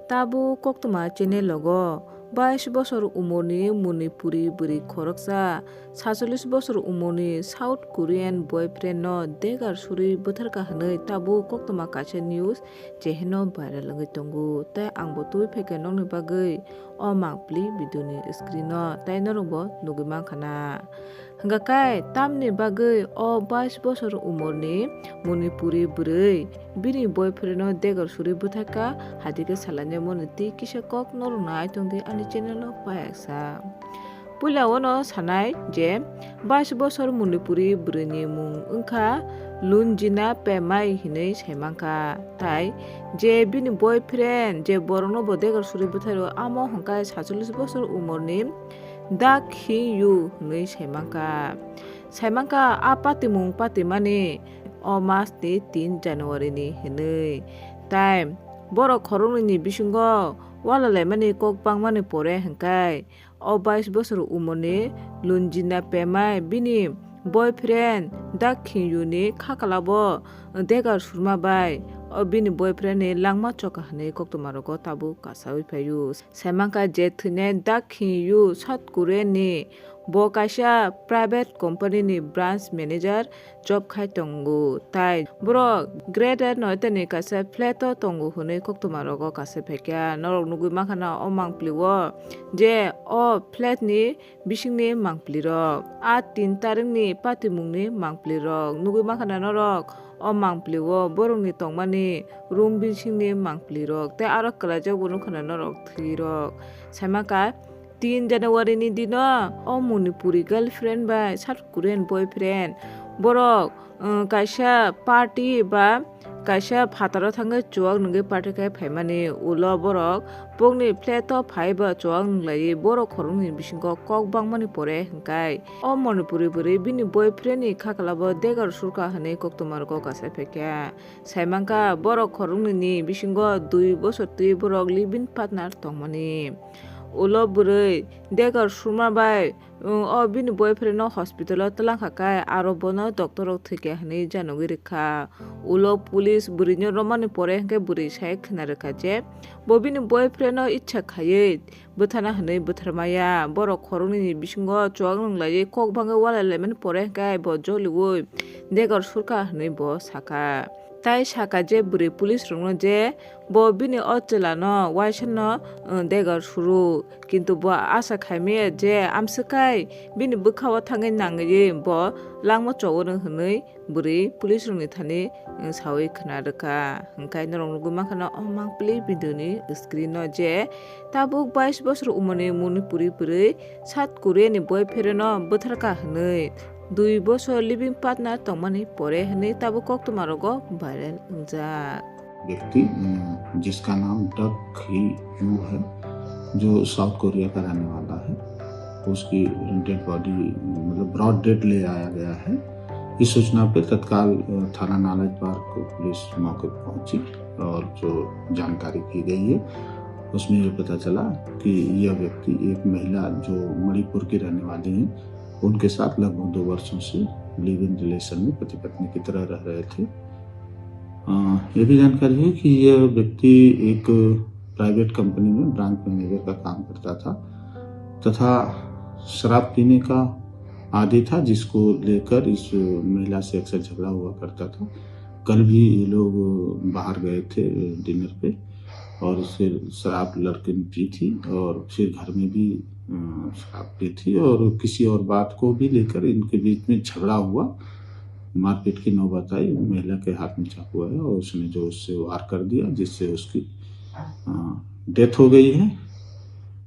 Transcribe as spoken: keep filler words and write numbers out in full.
Tabuk koktwma channel logo bais bosor umorni Manipuri bwrwi khoroksa satsolish bosor umorni South Korean boyfriend no degar suri bwtharkha hwnwi tabuk koktwma kaisa news cheheno viral wngwi tongo. Tei ang bo twi phaikha nokni bagwi o mangpili video ni screen o, tei norok bo nugwi mankha na. Hwnkha khe tamni bagwi o bais bosor umorni Manipuri bwrwi bini boyfriend no degar suri bwtharkha, hadikhe salainai moni twi kisa kok norok nai tongdi ani channel o payaksa. Puila ono sanai je bais bosor Manipuri bwrwini mung wngkha Lunjina Pemai hinwi saimankha, tai je bini boyfriend je borokno bo degar suri bwthario amo hwnkhe satsolish bosor umorni Da Khin Yu hwnwi saimankha. Saimankha a patimung patimani o masni tin January ni hwnwi. Tai borok khoroknwi ni bisingo walalaimani kok bangmani pore hwnkhe o bais bosor umorni Lunjina Pemai bini boyfriend Da Khin Yu ni khakalabo degar surma bai o bini boyfriend ni langma choka hwnwi koktwma rogo tabuk kasawi phaio. Saimankha je thwinai Da Khin Yu South Korea ni, bo kaisa private company ni branch manager job khai tongo, tai borok Greater Noida ni kaisa flat o tongo hwnwi koktwma rogo kasawi phaikha. Norok nugwi mankha na o mangpili o je o flat ni bisingni mangpili rok, a tin tarik ni patimung ni mangpili rok nugwi mankha na norok. O mangpili o borokni tongmani room bisingni mangpili rok tei aro kwlaijak bo nukha na norok thwi rok. Saimankha tin January ni dino o Manipuri girlfriend bai South Korean boyfriend borok, um, kaisa party ba kaisa phataro thangwi chuwak nungwi party khai phaimani, ulo borok bokni flat o phai ba chuwak nunglaiwi borok khoroknwi bisingo kok bangmani pore hwnkhe o Manipuri bwrwi bini boyfriend ni khakalabo degar surkha hwnwi koktwma rogo kasawi phaikha. Saimankha borok khoroknwi ni bisingo dui bosor twi borok living partner tongmani. Ulo bwrwi degar surma bai, um, o bini boyfriend no hospital o twlangkha khe aro bono doctor rok thwikha hwnwi janogwi rwkha. Ulo police bwrwi no romani pore hwnkhe bwrwi sai khna rwkha je bo bini boyfriend no icha khaiwi bwthana hwnwi bwtharmaya. Borok khoroknwi ni bisingo chuwak nunglaiwi kok bangwi walai laimani pore hwnkhe bo joliui degar surkha hwnwi bo sakha. Tai sakha je bwrwi police rokno je bo bini o chwla no waisa no, uh, degar suru, kintu bo asa khaimaya je amswkai bini bwkha o thangwi nangwi bo langma chogo no hwnwi bwrwi police rokni thani, uh, sawi khna rwkha. Hwnkhe norok nugwi mankha na o mangpili video ni screen o je tabuk bais bosor umorni Manipuri bwrwi South Korea ni boyfriend no bwtharkha hwnwi dui bosor living partner tongmani pore hwnwi tabuk koktwma rogo viral wngjak. व्यक्ति, अम, जिसका नाम डक ही यू है, जो south Korea का रहने वाला है, उसकी डेड बॉडी, मतलब, ब्रॉड डेड ले आया गया है। इस सूचना पे तत्काल, अ, थाना नालाज पार्क पुलिस मौके पर पहुंची और जो जानकारी की गई है, उसमें ये पता चला कि यह व्यक्ति एक महिला जो मणिपुर की रहने वाली हैं, उनके साथ लगभग दो वर्षों से लिव इन रिलेशन में पति पत्नी की तरह रह रहे थे। अ, ये भी जानकारी है कि यह व्यक्ति एक प्राइवेट कंपनी में ब्रांच मैनेजर का काम करता था तथा शराब पीने का आदी था, जिसको लेकर इस महिला से अक्सर झगड़ा हुआ करता था। कल भी ये लोग बाहर गए थे डिनर पे और फिर शराब लड़के ने पी थी और फिर घर में भी, अ, शराब पी थी और किसी और बात को भी लेकर इनके बीच में झगड़ा हुआ। मारपीट की नौबत आई, महिला के हाथ में चाकू आया और उसने जो उससे वार कर दिया, जिससे उसकी, अ, डेथ हो गई है।